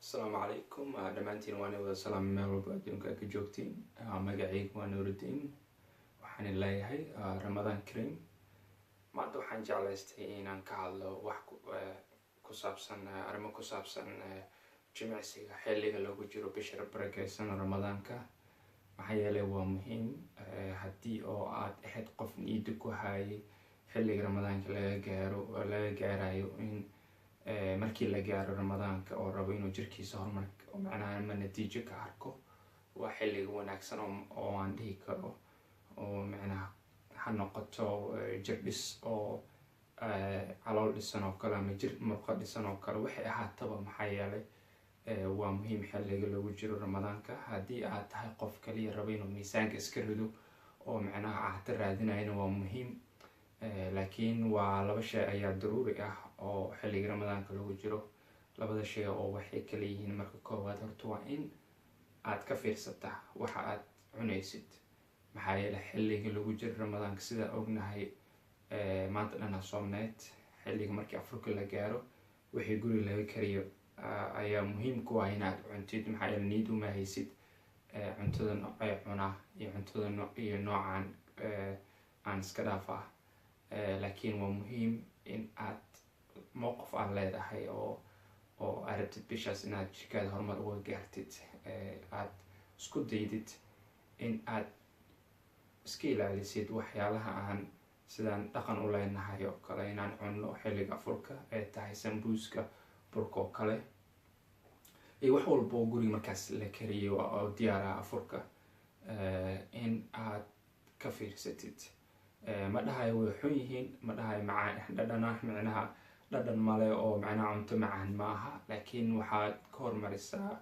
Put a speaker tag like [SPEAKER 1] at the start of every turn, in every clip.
[SPEAKER 1] Asalaamu calaykum dhammaantiin, waan wada salaamay meel walba adduunka ka joogtiin. Magacaygu waa Nuurudiin, waxaan leeyahay Ramadaan Kareem. Maanta waxaan jeclaystay inaan ka hadlo wax ku saabsan arrimo ku saabsan jimicsiga xilliga lagu jiro bisha barakeysan Ramadaanka. Maxaa yeelay, waa muhiim haddii oo aad ahayd qof niyadda ku hayay xilliga Ramadaanka laga gaaro, laga gaarayo, in markii la gaaro Ramadaanka oo rabo inuu jirkiisa horumar, macnaha ama natiijo ka arko, waa xilliga wanaagsan oo aan dhihi karo oo macnaha ha noqoto jir dhis oo calool dhisan oo kale ama jir murqo dhisan oo kale, waxay ahaataba. Maxaa yeelay, waa muhiim xilliga lagu jiro Ramadaanka. Haddii aad tahay qof kaliya rabo inuu miisaanka iska rido oo macnaha caato raadinayana, waa muhiim. Laakiin waa laba shay ayaa daruuri ah oo xilliga Ramadaanka lagu jiro. Labada shay oo waxay kala yihiin: marka koowaad, horta waa in aad ka fiirsataa waxa aad cunaysid. Maxaa yeele, xilliga lagu jiro Ramadaanka, sidaa ognahay, maanta dhan soomneed. Xilliga markii afurka la gaaro, wixii guri laga kariyo ayaa muhiim ku ah inaad cuntid. Maxaa yeele, niyad uma haysid cuntada noocee cunaa iyo cuntada iyo noocan aan iska dhaafaa. Laakiin waa muhiim in aad mowqif aad leedahay oo aad rabtid bishaas inaad jirkaada horumar uga gaartid, aad isku daydid in aad iska ilaalisid waxyaalaha aan sidaan dhaqan u leenahay oo kale inaan cunno xilliga afurka, ee tahay sambuuska, burka oo kale iyo wax walba oo guriga markaas la kariyo oo diyaar ah afurka, in aad ka fiirsatid. Ma dhahayo way xun yihiin, ma dhahayo macaan dhadhana, micnaha dhadhan male oo macnaha cunto macaan ma aha, laakiin waxaad ka hormarisaa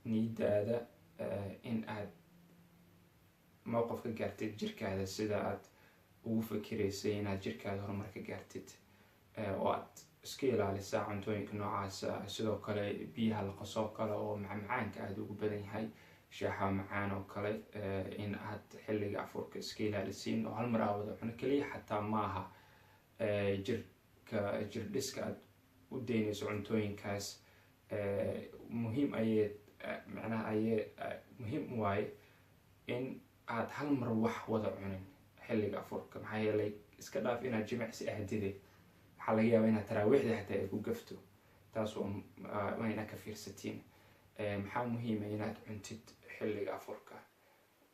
[SPEAKER 1] niyadaada in aad mowqif ka gaartid jirkaada, sida aad ugu fikiraysay inaad jirkaada horumar ka gaartid, oo aad iska ilaalisaa cuntooyinka noocaasa. Sidoo kale biyaha la qasoo kale oo macmacaanka aada ugu badan yahay, shaaxa macaan oo kale, in aad xilliga afurka iska ilaalisiin oo hal mar aa wada cuno keliya. Xataa maaha jirka jir dhiska aad u daynayso cuntooyinkaas. Muhiim ayay, macnaha ayay muhiim waaye in aad hal mar wax wada cunin xilliga afurka. Maxaa yeelay, iska dhaaf inaad jimicsi ahdide, waxaa laga yaabaa inaad taraawiixda xataa ay ku gafto. Taas waa inaad ka fiirsatiin. Maxaa muhiima inaad cuntid xilliga afurka?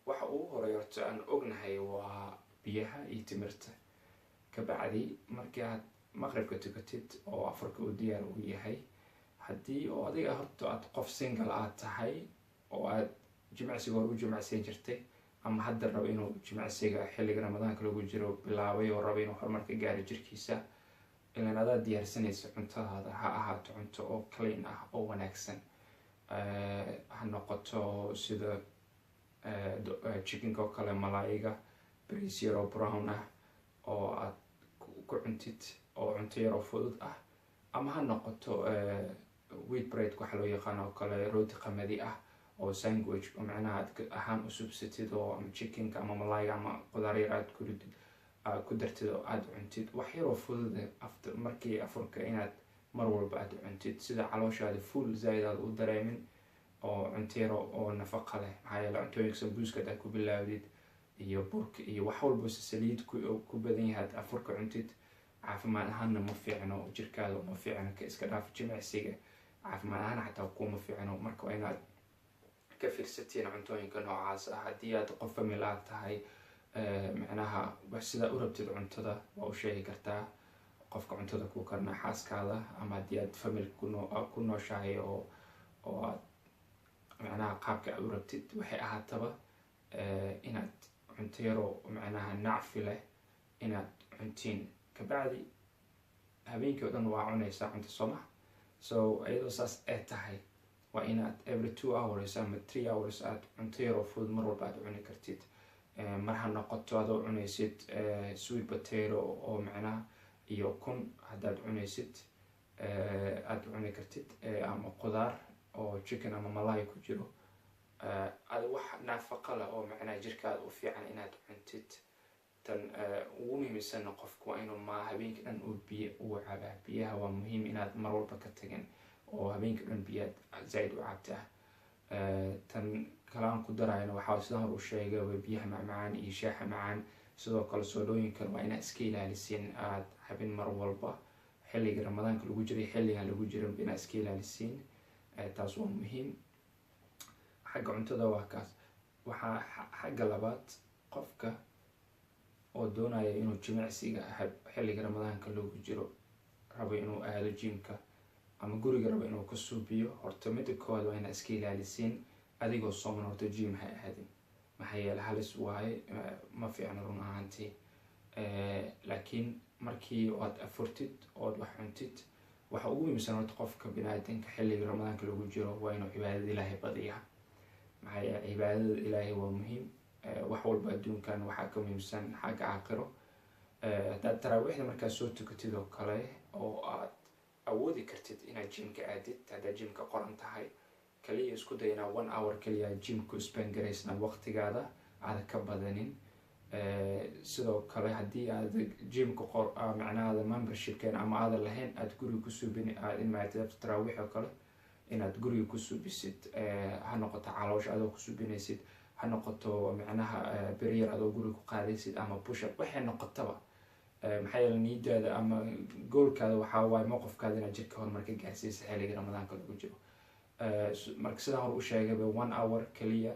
[SPEAKER 1] Waxa ugu horay horta aan ognahay waa biyaha iyo timirta. Kabacdi markii aad maqribka tukatid oo afurka uu diyaar u yahay, haddii oo adiga horta aad qof single aad tahay oo aad jimicsiga hore u jimicsan jirtay, ama hadda rabo inuu jimicsiga xilliga Ramadaanka lagu jiro bilaabay oo rabo inuu horumar ka gaaro jirkiisa, ilan adaad diyaarsanaysa cuntadaada, ha ahaato cunto oo clean ah oo wanaagsan, ha noqoto sida chickenka oo kale, malaayiga, bariis yaroo brown ah oo aad ku cuntid oo cunto yaroo fudud ah, ama ha noqoto wheat bread waxa loo yaqaan oo kale, rooti qamadi ah oo sandwich oo macnaha aad ahaan u subsatid, oo ama chickenka ama malaayiga ama qudaar yar aad ku ridid, aad ku dartid oo aada cuntid wax yaroo fudud after markii afurka inaad mar walba aad cuntid, sida calooshaada full zaaid aad u dareemin, oo cunto yaro oo nafaqa leh. Maxaa yeele, cuntooyinka sambuuska hadaad ku bilaawdid iyo burka iyo wax walba si saliid ku badan yahay aad afurka cuntid, caafimaad ahaanna ma fiicno, jirkaada uma fiicno. Ka iska dhaaf jimicsiga, caafimaad ahaan xataa kuma fiicno. Marka waa inaad ka fiirsatiin cuntooyinka noocaas ah. Haddii aad qof family aad tahay, macnaha sidaa u rabtid cuntada waa u sheegi kartaa qofka cuntada ku karna, xaaskaada, ama haddii aad family ku nooshahay oo aad macnaha qaabka aad u rabtid, waxay ahaataba, inaad cunto yaroo macnaha nacfi leh inaad cuntiin. Kabacdi habeenkii o dhan waa cunaysaa cunto, sooma? So iyadoo saas ay tahay, waa inaad every 2 hours ama 3 hours aad cunto yaroo fudud mar walba aad cuni kartid. Mar ha noqoto adoo cunaysid sweet potato oo macnaha iyo kun haddaad cunaysid aada cuni kartid, ama qudaar oo chicken ama malay ku jiro, ada wax naafaqa leh oo macnaha jirkaada u fiican inaad cuntid. Tan ugu muhiimsanna, qofku waa inuu ma habeenka dhan uu biyo uu cabaa. Biyaha waa muhiim inaad mar walba ka tagin. oo habeenka dhan biyaad zaaid u cabtaa. Tan kale aan ku darayna waxaa, sidaan hor u sheegay, biyaha macmacaan iyo shaaxa macaan, sidoo kale soodhooyinkan waa inaad iska ilaalisiin aad cabin mar walba xilliga Ramadaanka lagu jiray, xilligan lagu jiray inaad iska ilaalisiin. Taas waa muhiim. Xagga cuntada waa kaas. Waxaa xagga labaad, qofka oo doonaya inuu jimicsiga xilliga Ramadaanka lagu jiro rabo inuu aado gymka ama guriga rabo inuu ka suubiyo, horta midda koowaad waa inaad iska ilaalisiin adigoo sooman horta gym ha aadin. Maxaa yeele halis waaye, ma fiicno run ahaantii. Laakiin markii aad afurtid ood wax cuntid, waxa ugu muhiimsan horta qofka biniaadanka xilliga Ramadaanka lagu jiro waa inuu cibaadada Ilaahay badiyaa. Maxaa yeele cibaadada Ilaahay waa muhiim. Wax walba adduunkan waxaa ka muhiimsan xagga aakhiro. Haddaad taraawiixda markaad soo tukatid oo kale oo aad awoodi kartid inaad gymka aadid, haddaad gymka qoran tahay, kaliya isku day inaad one hour kaliya gymku spend garaysna, waqtigaada aada ka badanin. Sidoo kale haddii aad gymka qor, macnaha membershipken ama aadan lahayn, aada guriga ku suubin, aad imaatid taraawiix oo kale, inaad guriga ku suubisid, ha noqoto caloosha adoo ku suubinaysid, ha noqoto macnaha beryar adoo guriga ku qaadaysid ama push up, waxay noqotaba. Maxaa yeele niyadaada ama goalkaada waxaa waaye mowqifkaada inaad jirka horumar ka gaarsiisa xilliga Ramadaanka lagu jiro. Marka sidaan hore u sheegayba, one hour kaliya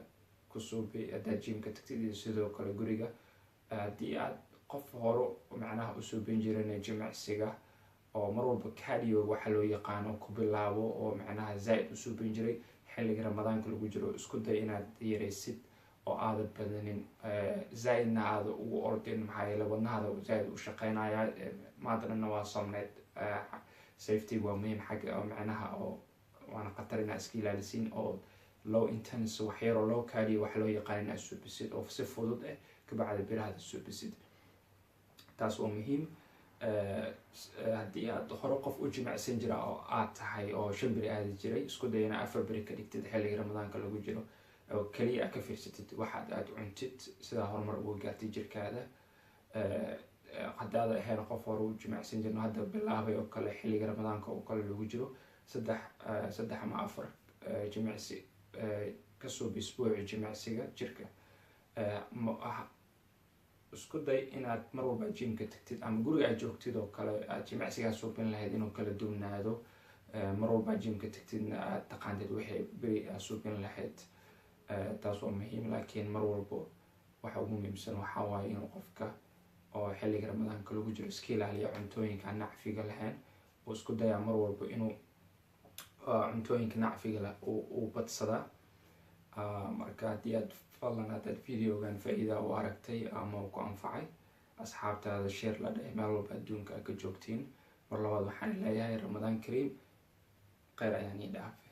[SPEAKER 1] ku suubi haddaad gymka tagtid iyo sidoo kale guriga. Haddii aad qof hore macnaha u suubin jirin jimicsiga oo mar walba cardio waxa loo yaqaano ku bilaabo oo macnaha zaaid u suubin jiray, xilliga Ramadaanka lagu jiro isku day inaad yaraysid oo aada badanin, zaaidna aada ugu ordin. Maxaa yeele wadnahada zaaid u shaqeynaya, maanta dhanna waa somneed. Safety waa muhiim xagga macnaha oo waana khatar inaad iska ilaalisiin oo low intense, waxyaroo low cardio waxa loo yaqaan inaad suubisid oo si fudud ah, kabacdi birahada suubisid. Taas waa muhiim. Haddii aad hore qof u jimicsan jira oo aad tahay oo 5 beri aadi jiray, isku day inaad 4 beri ka dhigtid xilliga Ramadaanka lagu jiro oo keliya aad ka fiirsatid waxaad aad cuntid, sidaa horumar uga gaartid jirkaada. Haddaad ahayn qof hore u jimicsan jirno, hadda bilaabay oo kale, xilliga Ramadaanka oo kale lagu jiro saddex ama afar jimicsi ka suub isbuuci jimicsiga jirka. Isku day inaad mar walba gymka tagtid ama guriga aad joogtid oo kale aad jimicsigaa suubin lahayd inuu kala duwnaado, mar walba gymka tagtidna aad taqaantid wixii beri aad suubin lahayd. Taas waa muhiim. Laakiin mar walbo waxa ugu muhiimsan waxaa waaye inuu qofka oo xilliga Ramadaanka lagu jiro iska ilaaliyo cuntooyinka aan nacfiga lahayn, uu isku dayaa mar walba inuu cuntooyinka nacfiga leh uu badsadaa. Marka haddii aad fadlan haddaad videogan faa-iida u aragtay ama uu ku anfacay, asxaabtaada share la dheh meel walba adduunka aad ka joogtiin. Mar labaad waxaan leeyahay Ramadaan kariim, kheyr ayaan ii dhaafay.